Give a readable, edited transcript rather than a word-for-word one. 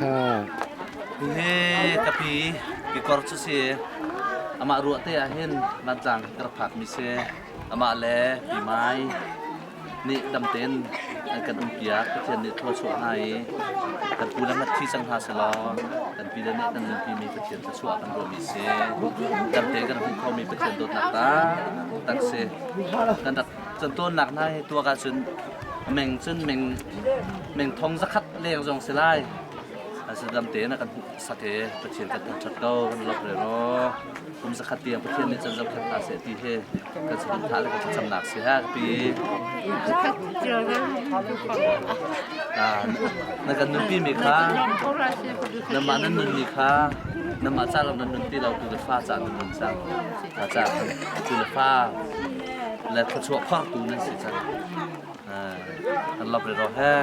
Kha. Hihi ka pi kikor cu si. Amah ruah te ah hin vantlang ka rak phakmi si. Amah le pi Mai nih dam tein an kan umpiak. Pathian nih thlua chuah hna i kan pu le mat thi cang hna selaw kan pi le nih kan nunpimi Pathian thluachuah kan ruahmi si. Dam tein kan hmuh khomi Pathian dawtnak taktak si. Kan rak cantawnnak hna hi tuak ahcun meng cun meng meng thong zakhat leng zong si lai. Asidam tein a kan hmuh sak i Pathian kan thangṭhat ko kan lawmh rero. Kum zakhat tiang Pathian nih cun zohkhenh hna seh ti hi kan saduhthah le kan thlacamnak si ha ka pi. Na kan nunpi mi kha nangmah nan nunmi kha nangmah ca lawng nan nun ti lo tu le fa ca nan nun cang. Fa ca tu le fa le thluachuah khuartu nan si cang. Kan lawmh rero he.